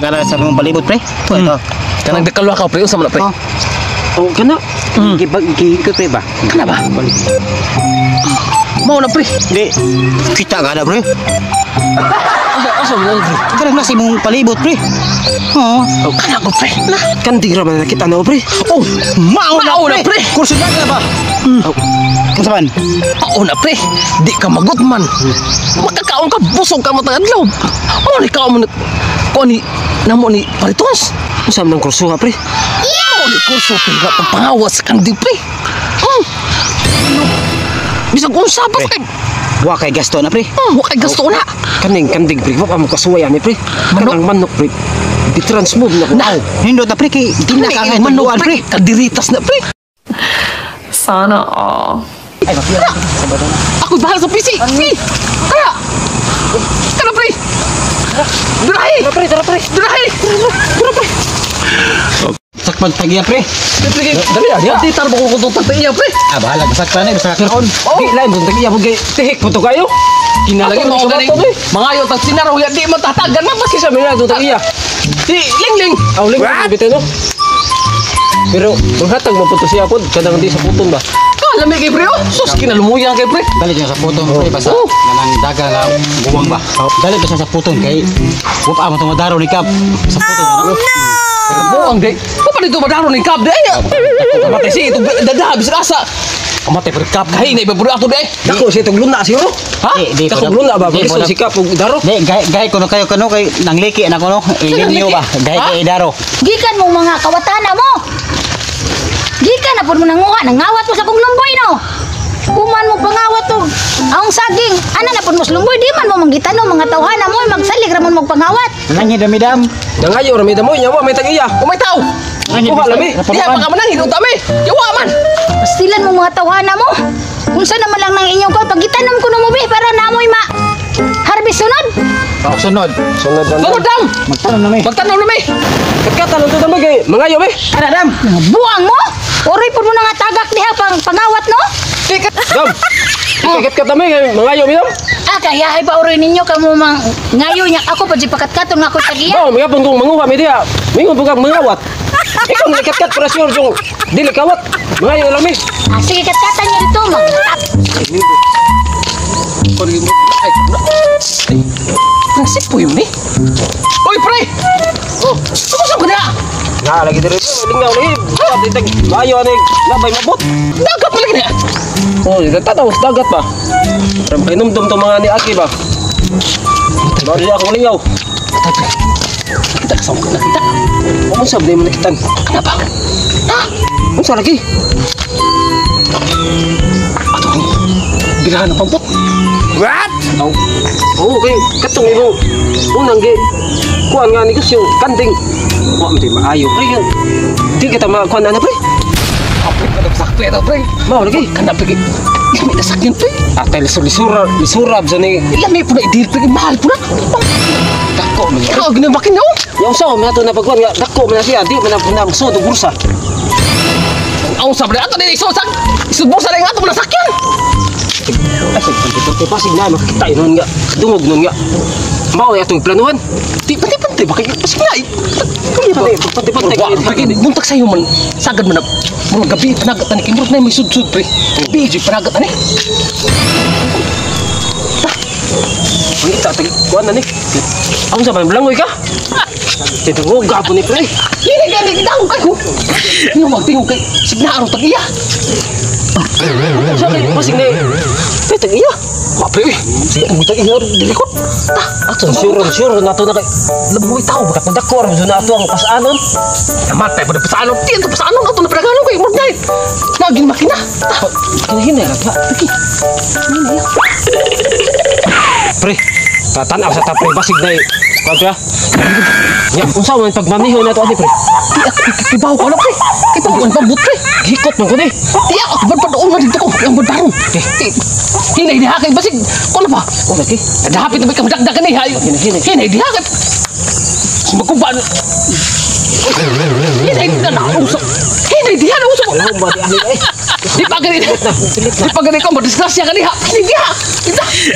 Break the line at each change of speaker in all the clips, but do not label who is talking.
Kita ka sa mong palibot, pre. Ito, ito.
Kanang dekalwa ka, pre, unsa man na, pre?
Oh. Oh, kana. Gibag gihikot, pre ba?
Kana ba? Mao na, pre.
Di. Kita ka na, pre.
Asa asa mo na, pre?
Kanang nasa imong palibot, pre. Oo.
Oh, kana ko, pre. Na.
Kanding ra man nakita na, pre.
Oh,
Mao na,
Mao na,
pre.
pre.
Kurso na ba?
Oh.
Unsa man?
Mao na, pre. Di ka magot man. Makakaon ka, busog ka matang adlaw. Mao ni kaon mo na. Kuan ni namo ni Paritons.
Unsa man ang kurso ha, pre?
Mao ni kurso, pre, nga pagpangawas sa kanding, pre. Bisag unsa pa, pre.
Wa kay gasto na, pre.
Wa kay gasto na.
Kaning kanding, pre, wa pa mo kasuway ani, pre.
Manok?
Kanang manok, pre. Di-transmove na ko.
Na.
Nindot na, pre, kay di na ka
Kani, manok,
tubuan,
pre.
pre.
Kadiritas na, pre.
Sana all.
Ay, mapiya. Sabado na.
Ako bahala sa PC. Sige. Tara. Tara, pre. Durahi.
Tara, pre, tara, pre.
Durahi. Tara, pre.
Sakpan tagiya, pre.
Pre, pre, dali ah. Di tara ko kung tutang iya, pre.
Ah, bahala sakpan eh, basta kaon.
Oh. Di lain tag iya kay tihik po to kayo. Kinalagi
Ako
mo
mao
sa
gani.
bato, pre.
Mangayo tag sinaraw ya di man tatagan man
Kasi sa mga tag iya.
Di ling-ling.
Aw ling bitaw no. Pero manghatag man po to siya pod kanang di sa puton ba.
Kalami kay pre oh. Sus, kinalumuyan kay pre.
Dali siya sa puton, pre, basta
Oh.
nanang daga nga buwang ba. Dali ba siya sa puton kay wa pa mo tumadaro ni Kap sa puton. Ano?
Buang di. Pa pa dito madaro ni kap di. Matay si ito dada bisag asa. Amatay pre kap kahi na ibaburo ato di.
Dako siya itong luna siguro.
Ha?
Di, di ko
Dako luna ba?
Di,
Gusto
ko na-
si Kap og daro.
Di, gay gay kuno kayo kuno kay nangliki na kuno. Ilinyo ba? Gay
Ha?
kay idaro.
Gikan mo mga kawatana mo. Gikan na pud mo nanguha, nangawat mo sa kong lumboy no. Kuman mo pangawat og ang saging. Ana na pud mo sa lumboy, di man mo manggitano mga tawhana mo magsalig ra man mo pangawat.
Nanghi dami-dam.
Nangayo ra may damo nya wa may tag iya.
Umay tao.
Kuha lami.
Diha pa ka manang hinunta mi. Yawa man.
Pastilan mo mga tawhana mo. Unsa naman lang nang inyong kol pagitanom ko no mo be para namoy ma harvest sunod.
Oh, sunod.
Sunod lang.
Sunod dam.
Magtanom na mi.
Magtanom na mi.
Katkatan to damo kay mangayo mi.
Ana dam.
Mga buang mo. Oroy pud mo na nga tagak diha pang pangawat no.
Di ka
Dam. Katkat damo kay mangayo mi dam.
Ah, kaya ay pa oroy ninyo kamo mang ngayo niya ako pa di pakatkaton nga ako tagiya.
Mao mayapon kong manguha mi diha. Mingon po kang mangawat. Ikaw na katkat para sure yung dili kawat. Mangayo lang mi.
Ah, sige katkatan niyo dito mag.
Ay, Prinsip po yun eh. Uy, pre! Oh, kumusta ka na?
Na lagi diri pre, lingaw lagi. Buhat itag maayo ani labay mabot.
Dagat pa lagi na.
Oh, tataw sa dagat ba. Para makinomdom tong mga ni Aki ba. Baru di ako lingaw.
Patay, pre. Nakita ka sa mukha, nakita.
Unsa ba mo nakitan?
Kana ba? Ha?
Unsa lagi?
Ato ni. Birahan ng pampot.
What? Oh. Oh, kay katong imo unang gi kuan nga negosyo kanding. Wa man di maayo pre. Di kita makuan ana pre.
Apre ka na sakto ito, pre.
Mao lagi.
Kana, pre. Lami na sakyan, pre.
Atay lisur lisura lisurab sa ni
Lami po na i-deal, pre. Mahal po na.
dako man.
Ikaw, ginamakin na, oh.
Yang sa man ato na pagkuan nga dako man na siya di man na magsud og bursa.
Ang sabi ato ni isusag. Isubong sa rin ato na sakyan.
Ay, pantay pasig na makakita nun nga. Dungog nun nga. Mao ay atong planuhan.
Di pantay-pantay ba kayo? Pasig na.
Pantay pantay pantay.
Wa, pre, buntag sa'yo man. Sagad man na. Mga gabi, panagat ani. Kimurot na may sudsud, pre. Gabi, panagat ani.
Mangita tag kuan na ni. Ang sa man blangoy ka? Tidungog gapon ni pre.
Hindi gani daw kayo. Tingog tingog kay signa araw tag iya.
Sa kay pasig ni. Pre tag iya.
Wa pre. Sige tag iya dili ko. Ta,
Ato sure sure na to na kay
labuhi tao ba
katong dako ra na ato ang pasanon.
Namatay pa na pasanon. Tiyan to pasanon ato na pagano kay murag night. Naging makina. Ta,
Kinahinay ra ba?
lagi.
Pre, tatanaw sa ta pre basig na kuan pre. Nya, unsa man pagmaniho na to ani pre?
Di ako kibaw ko ano pre. Kibaw ko ang pambut pre.
Gikot man ko ni.
Di ako badbadoon man dito ko ang badbaron. Hinay diha kay basig ko na ba?
Oh, lagi.
Dahapit na ba ka madagdagan ni hayo.
Hinay, hinay.
Hinay diha kay. Magkuba. Hinay na na usok. Hinay diha na usok. Di pa gani. Di pa gani ko madisgrasya ka diha. Hinay diha.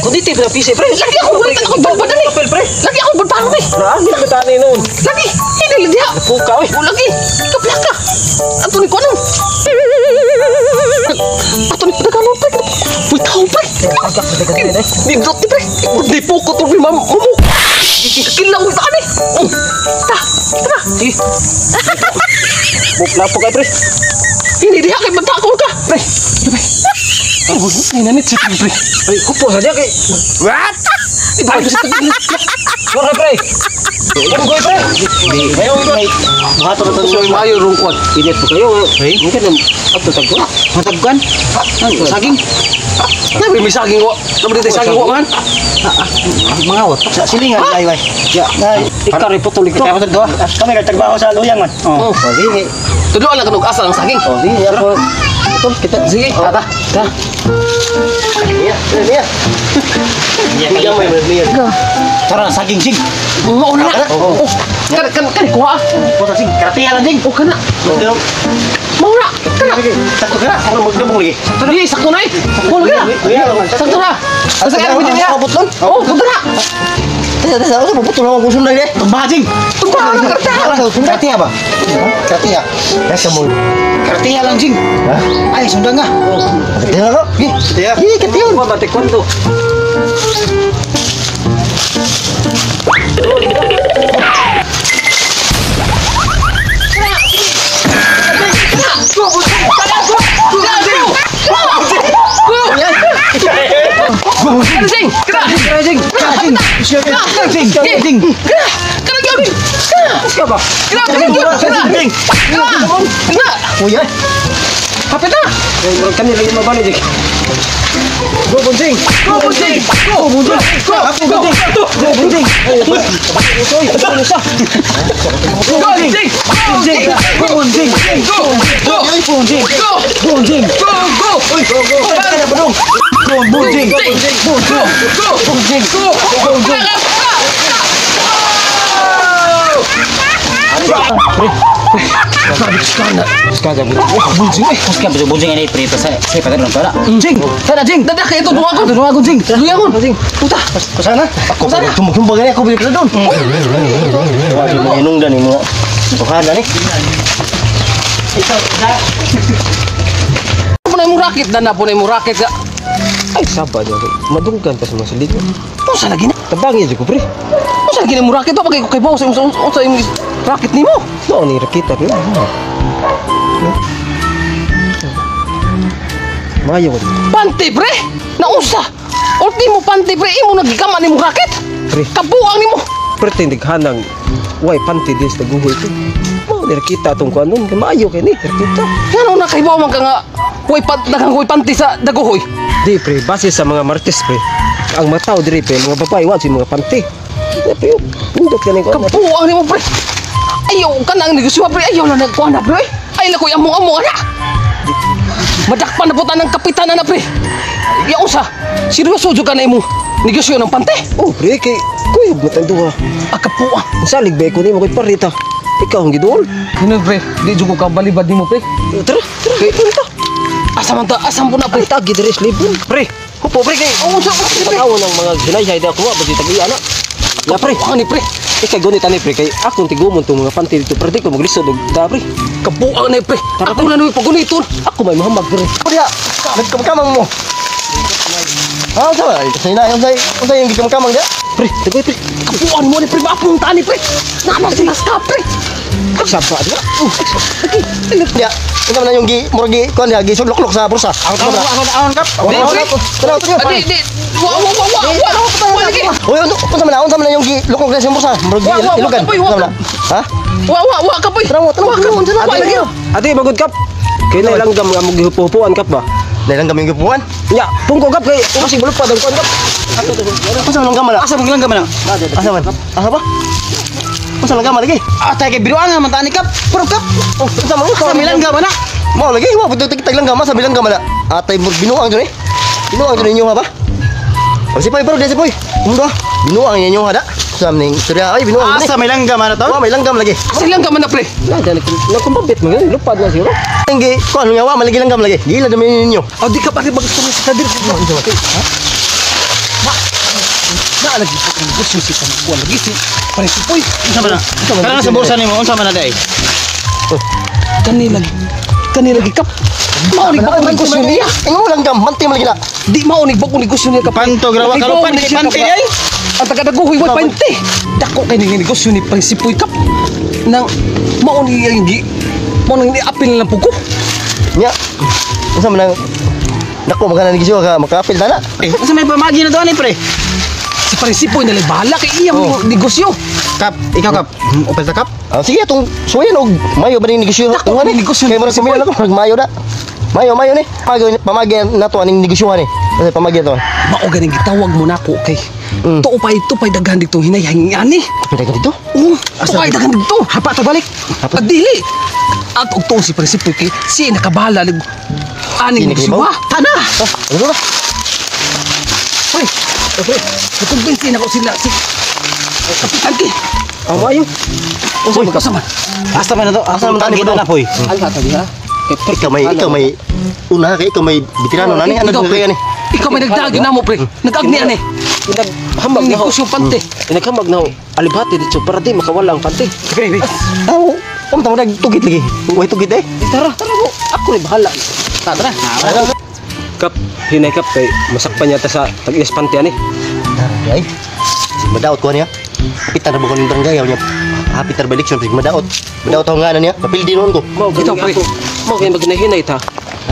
Kung dito pa pisi pre.
Lagi ako gulit ako balbadan eh. Lagi ako balbadan eh.
Naani ba tani noon?
Lagi. Hinay diha.
Puka oy.
O lagi. Kaplaka. Ato ni ko ano? Ato ni pagano pre. Uy tao pre. Nindot ni pre. Di po ko to ni ma'am. Mumu. Kilaw ta ni. Oh. Ta. Tara.
Sige. Bukla po kay pre.
Hindi diha kay magtakol ka. Pre. Pre. Oh, ay nanit sa pre.
Ay, kupo sa diya kay.
What? Iba sa
Wala pre. Unggoy pre. Ayo unggoy. Buhato na to
Mayo rong kwan.
Init po kayo. Mungkin ang ato tagko.
Matagkan? Saging?
Nabi may saging wa. Nabi dito saging wa man.
Mangawat. Sa silingan ay ay. Ya.
Ikaw rin putol ito.
Kaya patod doa. Kami nagtrabaho sa luyang man.
Oh.
Oh, sige.
Tulo lang kanog asa ang saging.
Oh, sige ako. Putol kita.
Sige.
Tara. Ta. Niya, niya. Niya may niya.
Tara saging sing.
Mao na. Oh. Kan kan kan kuha.
Puta sing, karatiya lang sing.
Oh kana. Mao na. Kana.
Sakto ka. Ano magdabong lagi?
Di sakto na eh. Sakto na. Sakto na. Basta kaya mo niya. Oh, punta na.
Tesa, tesa, ako puputol ako kung sunday eh. Tumba sing.
Tumba lang karatiya.
Karatiya ba? Karatiya. Nasa mo. Karatiya lang sing. Ay, sundan nga. Karatiya lang ko. Karatiya. Gi, karatiya.
Wa ba taekwondo?
Sing. Kana.
Sing. Sing. Sing. Sing.
Kana. Kana gyud. Kana.
Ka ba?
Kana gyud. Kana.
Sing.
Kana.
Uy, ay.
Hapit na.
Ay, murag kani lagi mabali jig. Go bunjing.
Go bunjing. Go bunjing. Go.
Go, go, go, bunjing.
Go bunjing.
Bunjing. Go, bunjing.
Go. Go.
Bunjing.
Go.
Bunjing.
Go. Go.
Go, go. Go, bunjing.
Go. Go.
Bunjing.
Go.
Bunjing.
Kaga bunjing.
Bunjing. Huska betul bunjing ini pre pasal saya pada dalam para. Jing. Tara jing.
Dadah kayo ito dungagon.
Dungagon jing.
Dungagon. Puta.
Kusana? Ako
Kusana?
Tumukumbag gani ako bili doon. Wala mo inong dani mo. Tuhan dani.
Punay mo racket dana punay mo racket ka.
Ay, saba niya. Madunggan pa sa mga silid.
Unsa lagi na?
Tabangi jud ko pre.
Unsa lagi na mo racket to pag kay bawo sa unsa unsa imong racket nimo?
Mao ni rakita pre. Mayo ko.
Panty pre. Naunsa? Ultimo panty pre imo nagigama nimo racket.
Pre.
Kabuang nimo.
Pre tindig hanang way panty din sa guhoy ko. Mao ni rakita atong kuan nun kay maayo kay ni rakita.
Ngano na kay bawo man ka nga way pat daghang way panty sa daguhoy.
Di pre, base sa mga Martes pre. Ang mga tao diri pre, mga babae wa mga panty. Di pre, nindot ka ning kuan.
Kabuang nimo pre. Ayaw ka nang negosyo pre. Ayaw na nagkuha na pre. Ay lakoy among-among ana. Madakpan na po ng kapitan na pre. Ya unsa? Seryoso jud ka na imo negosyo ng pante?
Oh pre, kay kuyog na tang duha.
Ah, kabuang.
Salig ba ko nimo kay parita. Ikaw ang giduol.
Hinoy pre, di jud ko kabalibad nimo pre.
Tara, tara,
Kay
punta.
Asa man ta, asa man po na pre?
Ay tagi diri sa libon. Pre, hupo pre kay.
Oh, unsa pre?
Tanaw ng mga ginayhay da kuha basi tag-iya na. Ya pre,
Kabuang ni pre.
ikay gunit ani pre kay akong tigumon tong mga panty dito pre di ko maglisod og da pre.
Kabuang ni pre. Ako na nuy paguniton.
Ako may muhammad pre.
Diya. Nagkamkamang mo. Ah, unsa ba? Say na, unsay unsay yung gikamkamang diya?
Pre, tagoy pre.
Kabuang mo ni pre, maapong ta ni pre. Nama sinas ka pre.
Saba di ba?
Diya. Unsa man na yung gi murag gi kuan diya gi suluklok sa bursa. Ang
Di pre.
Tanaw tanaw.
Ah, Di di. Wa wa wa wa wa. Wa lagi.
Uy, unsa man na unsa man na yung gi luklok sa bursa? Murag gi
Wa, wa, wa,
ilugan.
kapoy, wa,
Unsa man na? Ha?
Wa wa wa ka pre.
Tanaw, tanaw,
Wa ka.
tanaw, unsa na?
Wa lagi.
Ate magud kap. Kay na langgam nga mo gihupo-hupuan kap ba?
Dahil lang kami gipuan.
Ya, pungko kap kay kasi bulupad ang kuan kap.
Unsa man lang na?
Asa mong langgam na?
Asa man? Asa ba? Unsa lang lagi?
Atay kay biruan nga man tani kap. Puro kap.
Oh, unsa man?
Asa may langgam na?
Mao lagi, wa pud tag langgam sa bilang na. Atay mo binuang jud eh. Binuang jud ninyo ha ba? O si Poy, bro, di si Poy. Mundo. Binuang ninyo ha da. Usam ning istorya. Ay, binuang.
Asa may langgam ana to?
Wa may langgam lagi.
Asa langgam man na pre?
Na dyan nakumbabit man gani lupad na siguro.
Inggi, kuan nga wa malagi langgam lagi. Gila dami ninyo.
Aw di ka pare mag-istorya sa diri. Na lagi po ang negosyo si Pangkuan lagi si Pare Sipoy.
Unsa man na? Kana sa bulsa nimo, unsa man na day?
Kani lagi. Kani lagi kap. Mao ni bag negosyo niya.
Ingo langgam, manti man lagi na.
Di mao ni bag negosyo niya kap.
Panto grawa
Nakibaw
kalupan
ni
kay
siya,
panty
kap.
ay.
Ang taga-daguhoy way pante. Dako kay ning negosyo ni Pare Sipoy kap. Nang mao ni ang gi mao nang ni-apil na lang po ko.
Nya. Unsa man ang Nako, magana ni gisyo ka makaapil tana.
Eh, unsa may pamagi na to ani pre?
Si Pare Sipoy nalay bahala kay iyang negosyo.
Kap, ikaw kap. Upel ta kap.
Ah, sige atong suwayan og mayo ba ning negosyo?
Dako,
Tungan
ni negosyo
Kay
ni
murag kumila ko murag mayo na. Mayo mayo ni. Pamagi pamagi nato aning negosyohan ni. Kasi pamagi to.
Mao ganing gitawag mo nako kay tuo pa ito pa'y daghan ditong hinayang ani.
Pwede ka dito?
Oo, tuo pa'y daghan dito.
Hapa to balik.
At dili. At og tuon si Pare Sipoy kay siya nakabahala nig aning
Siya
negosyo.
nakabaw?
Tana.
Ah, ano ba?
Pre, pre, nakumbinsi na ko sila si Kapitan ki.
Aw maayo.
Uy, unsa man?
Asa man na to? Asa man
Asa man
tani
na
na poy?
Alha ta diha.
Ikaw may una kay ikaw may veterano na ni ano
Ikaw,
kay
pre.
ani.
Ikaw may nagdagi na mo pre. Nag-agni ani.
Inaghamag na ho.
Negosyo pante.
Inaghamag na ho. Alibhati dito para di makawala ang pante.
Pre, pre.
Aw, um tamo nagtugit lagi. Way tugit eh.
Di, tara, tara mo. Ako ni bahala. Tara. Kap, hinay kap kay masakpan yata sa tag-ilas pante ani.
Ay. Sig madaot ko niya. Kapitan na ba ko ning barangay niya. Happy tar balik sig madaot. Madaot ako nga na niya. Mapildi noon ko.
Mao gani
Ikaw, pre.
ako. Mao gani magnahinay ta.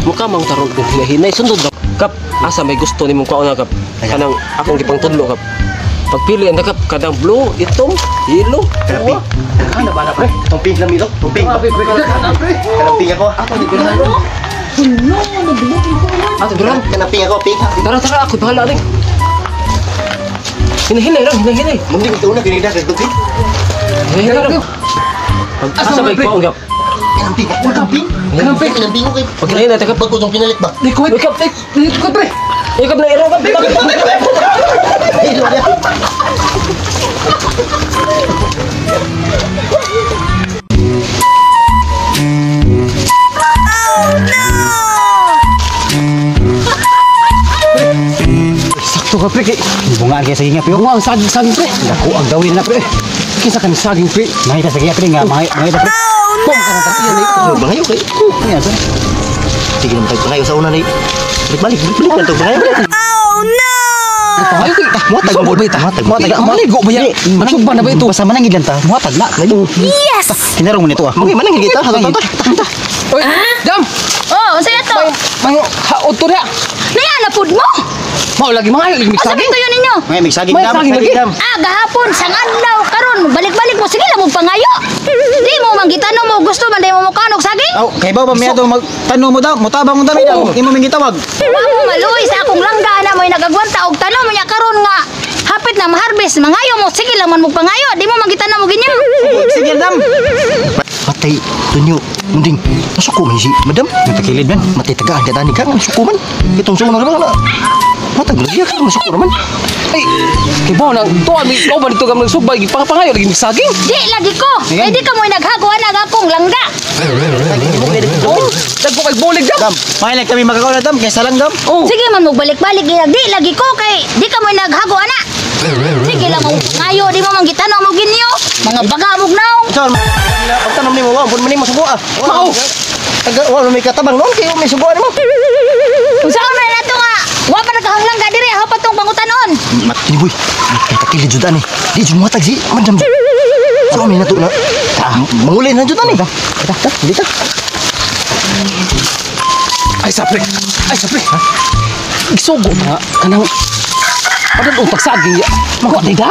Mukha mang tarong kung hinahinay sundod ra. Kap, asa may gusto nimong kaon na kap. Kanang akong gipangtudlo kap. Pagpili ang kap kadang blue, itom, yellow.
Kanang pink.
Ano ba na pre?
Itong pink lang ito. Itong pink. Kanang pink ako.
Ato duran.
Kanang pink ako, pink.
Tara tara ako bahala ning. Hinahinay lang, hinahinay.
Munding ito una kinigda kay tugit.
Hinahinay lang.
Asa
Asa
man,
may
pre?
kaon kap.
Kanang pink. Kanang pink.
Kanang pink.
Kanang pink ko kay
Pag hinahinay ta kap.
bago tong pinalit ba?
Di ko,
Wake up,
di ko pre.
Ikap na iro kap.
Ay, lo niya.
Sakto ka pre kay
Bungaan kay sige nga pre.
bunga ang saging pre.
Dako ang gawin na pre.
Kinsa kan saging pre?
Mahita sige pre nga, mahita pre.
Bom ka na tayo ni.
Bangayo kay.
Nga sir.
Sige naman tayo bangayo sa una ni. Balik balik balik lang tag bangayo.
Ay, kay
Muhatag
Subo
mo.
ba ita?
Muhatag.
Muhatag. Maligo ba ya? Managba na ba ito?
Basta manangid lang ta. Muhatag na.
Yes!
Kinarong mo nito ah.
Mga manang kita. Hato to.
Oy, dam.
Oh, unsa na to?
May haot to diha.
Naya na pud mo.
Mao lagi mga ayo lagi
Asa
saging.
kito yun ninyo?
May may saging
May
dam,
saging lagi.
dam.
Ah, gahapon sang adlaw karon balik-balik mo sige lang mo pangayo. Di mo manggitano mo gusto man di mo mukanog saging.
Aw, kay ba ba miya to mag tanong mo daw, mutabang mo dami daw. Imo ming gitawag.
Wa mo maluoy sa akong langga na mo'y nagagwanta og tanom niya karon nga hapit na maharvest mangayo mo sige lang man mo pangayo di mo manggitano mo ganyan.
Sige dam.
Patay tunyo. Munding masuko man si madam.
Natakilid man.
Matay tagaan ka tani ka masuko man. Itong suko na naman na. Matag lagi ka masuko naman.
Ay, kay bao nang tuwa mi kauban dito gamang subay pangayo lagi saging.
Di lagi ko.
Sige.
Eh di ka mo'y naghaguan ang akong langga.
Oh, dagko kay bulig dam.
Dam.
May lang kami makakaon na dam kaysa lang dam.
Oh,
Sige man mo balik-balik di lagi ko kay di ka mo'y naghaguan na. Sige lang mo pangayo di mo manggitano mo ginyo. Mga baga mo naong.
Ikaw, pagtanom nimo wa pud man nimo suko ah.
Mao.
Taga wa may katabang noon kayo may sugo nimo.
Unsaon man nato nga wa pa nagkahanglang ka diri ako pa tong pangutanon.
Kini boy, kay takilid jud ani. Di jud muhatag si madam. So may nato na. Mangulay na jud ani. Ta, ta, dili ta.
Ay sa pre. Ay sa pre. Gisugo ta kanang Padan untag saging ya. Makuha di da.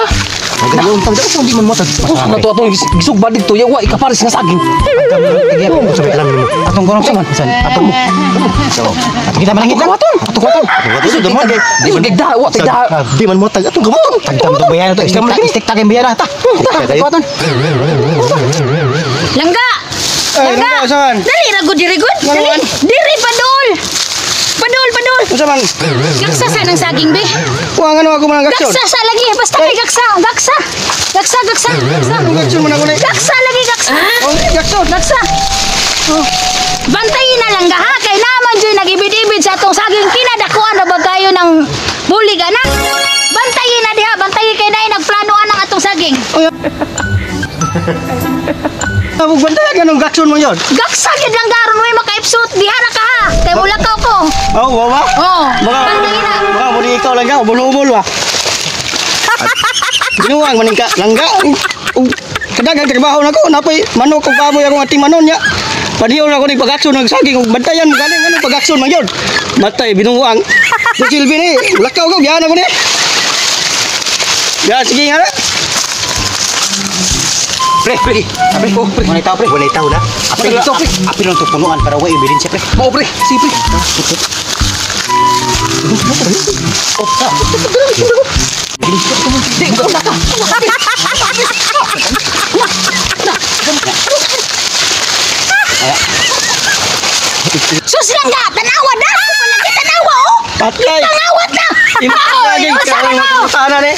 Maganda untag da di man muhatag.
Oh, na to atong gisugba dito ya wa ikapares nga saging.
Sa may alam nimo.
Atong gonong sa man.
Atong mo.
Atong kita manangit lang.
Kawaton. Atong kawaton.
Atong kawaton.
Di man gigda wa tay da.
Di man muhatag atong kawaton.
Tagdam to bayan to. Istik ta, istik ta kay bayan ta. Ta, kawaton.
Langga.
Ay, langga, saan?
Dali ra gud diri gud. Dali. Diri pa dol. Padul, padul.
Unsa man?
Gaksa sa nang saging be.
Kuha nga ako man ang gaksyon.
Gaksa sa lagi, basta kay gaksa, gaksa. Gaksa, gaksa, gaksa.
Gaksyon man ako na.
Gaksa lagi, gaksa.
Oh, gaksyon.
Gaksa. Oh. Bantayin na lang ga ha kay naman joy nagibid-ibid sa atong saging kinadakuan na ba kayo ng bulig anak? Bantayin na diha, bantayin kay nay nagplano anang atong saging.
Ug bantayan nga nung gaksyon mo yon.
Gaksa gid lang garon way makaipsot diha ra ka ha. Kay mulakaw ko.
Oh, wa ba?
Oh,
Baka
bantayin na.
Baka muli ikaw lang ka, umul-umul ba? Binuang maning ka, langga. Ug kadagang trabaho nako, napay manok ug baboy akong ating manon nya. Padiyon ako ni pagaksyon ng saging ug bantayan mo galing anong pagaksyon man yun. Matay binuang. Si Silvi ni, lakaw ko giyan ako ni. Ya sige nga na.
Pre, pre. Pre, oh, pre. Wala tao, pre. Wala tao na. Apil,
Wala tao, pre.
Apil lang itong punuan para wala ebidensya, pre.
Mao pre, si pre. Di, wala ka.
Sus lang ga, tanawa na. Palagi tanawa oh.
Patay.
Pangawat na.
Imo
Oy,
lagi
usa na
karon
mo.
sana ni.